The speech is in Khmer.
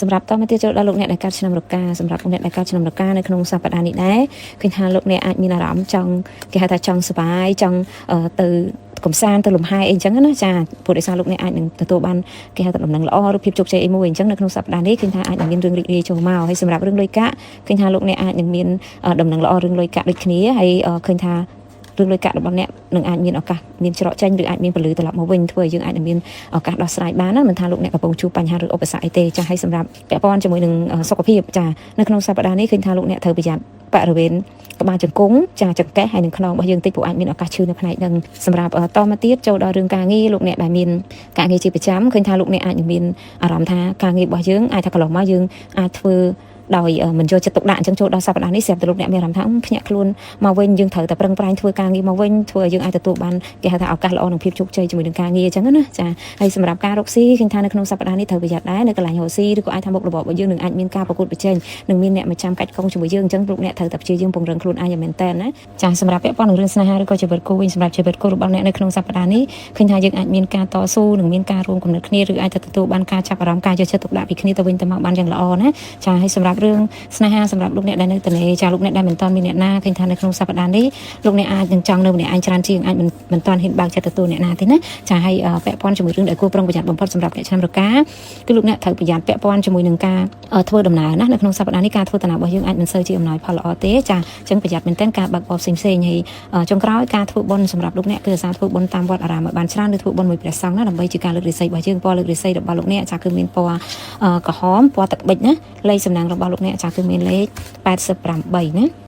សម្រាប់តមកទៀតចូលដល់លោកអ្នកដែលកើតឆ្នាំរកាសម្រាប់លោកអ្នកដែលកើតឆ្នាំរកានៅក្នុងសប្តាហ៍នេះដែរឃើញថាលោកអ្នកអាចមានអារម្មណ៍ចង់គេហៅថាចង់សប្បាយចង់ទៅកំសាន្តទៅលំហែអីអញ្ចឹងណាចាព្រោះដោយសារលោកអ្នកអាចនឹងទទួលបានគេហៅថាដំណឹងល្អឬភាពជោគជ័យអីមួយអញ្ចឹងនៅក្នុងសប្តាហ៍នេះឃើញថាអាចនឹងមានរឿងរីករាយចូលមកហើយសម្រាប់រឿងលុយកាក់ឃើញថាលោកអ្នកអាចនឹងមានដំណឹងល្អរឿងលុយកាក់ដូចគ្នាហើយឃើញថារឿងលុយកាក់របស់អ្នកនឹងអាចមានឱកាសមានច្រកចេញឬអាចមានពលឺត្រឡប់មកវិញធ្វើឲ្យយើងអាចនឹងមានឱកាសដោះស្រាយបានណាមិនថាលោកអ្នកកំពុងជួបបញ្ហាឬឧបសគ្គអីទេចាស់ហើយសម្រាប់ពាក់ព័ន្ធជាមួយនឹងសុខភាពចានៅក្នុងសប្តាហ៍នេះឃើញថាលោកអ្នកត្រូវប្រយ័ត្នបរិវេណក្បាលជង្គង់ចាចង្កេះហើយនឹងខ្នងរបស់យើងតិចព្រោះអាចមានឱកាសឈឺនៅផ្នែកហ្នឹងសម្រាប់តមកទៀតចូលដល់រឿងការងារលោកអ្នកដែលមានការងារជាប្រចាំឃើញថាលោកអ្នកអាចនឹងមានអារម្មណ៍ថាការងាររបស់យើងអាចថាកន្លងមកយើងអាចធ្វើដោយមិនយកចិត្តទុកដាក់អញ្ចឹងចូលដល់សប្តាហ៍នេះស្រាប់តែលោកអ្នកមានអារម្មណ៍ថាភ្ញាក់ខ្លួនមកវិញយើងត្រូវតែប្រឹងប្រែងធ្វើការងារមកវិញធ្វើឲ្យយើងអាចទទួលបានគេហៅថាឱកាសល្អនិងភាពជោគជ័យជាមួយនឹងការងារអញ្ចឹងណាចាហើយសម្រាប់ការរកស៊ីឃើញថានៅក្នុងសប្តាហ៍នេះត្រូវប្រយ័ត្នដែរនៅកន្លែងរកស៊ីឬក៏អាចថាមុខរបររបស់យើងនឹងអាចមានការប្រកួតប្រជែងនឹងមានអ្នកមកចាំកាច់កងជាមួយយើងអញ្ចឹងលោកអ្នកត្រូវតែព្យាយាមពង្រឹងខ្លួនឯងឲ្យមែនតើណាចាសម្រាប់ពាក់ព័ន្ធនឹងរឿងស្នេហាឬក៏ជីវិតគូវិញសម្រាប់ជីវិតគូរបស់អ្នកនៅក្នុងសប្តាហ៍នេះឃើញថាយើងអាចមានការតស៊ូនិងមានការរួមគំនិតគ្នាឬអាចទៅទទួលបានការចាប់អារម្មណ៍ការយកចិត្តទុកដាក់ពីគ្នាទៅវិញទៅមកបានយ៉ាងល្អណាចាហើយសម្រាប់រឿងស្នេហាសម្រាប់លោកអ្នកដែលនៅតនេចាលោកអ្នកដែលមិនទាន់មានអ្នកណាឃើញថានៅក្នុងសប្តាហ៍នេះលោកអ្នកអាចនឹងចង់នៅម្នាក់ឯងច្រើនជាងអាចមិនទាន់ហ៊ានបើកចិត្តទទួលអ្នកណាទេណាចាហើយពាក់ព័ន្ធជាមួយរឿងដែលគួរប្រុងប្រយ័ត្នបំផុតសម្រាប់អ្នកឆ្នាំរកាគឺលោកអ្នកត្រូវប្រយ័ត្នពាក់ព័ន្ធជាមួយនឹងការធ្វើដំណើរណានៅក្នុងសប្តាហ៍នេះការធ្វើដំណើររបស់យើងអាចមិនសូវជាអំណោយផលល្អទេចាអញ្ចឹងប្រយ័ត្នមែនទែនការបើកបរផ្សេងផ្សេងហើយចុងក្រោយការធ្វើបុណ្យសម្រាប់លោកអ្នកគឺអាសាធ្វើបុណ្យតាមវត្តអារាមឲ្យបានច្រើនឬធ្វើបុណ្យមួយព្រះសង្ឃណាដើម្បីជាការលើករាសីរបស់យើងពណ៌លើករាសីរបស់លោកអ្នកចាគឺមានពណ៌ក្រហមពណ៌ទឹកប៊ិចណាលេខសំណាងរបស់លោកអ្នកចាគឺមានលេខ88ណា។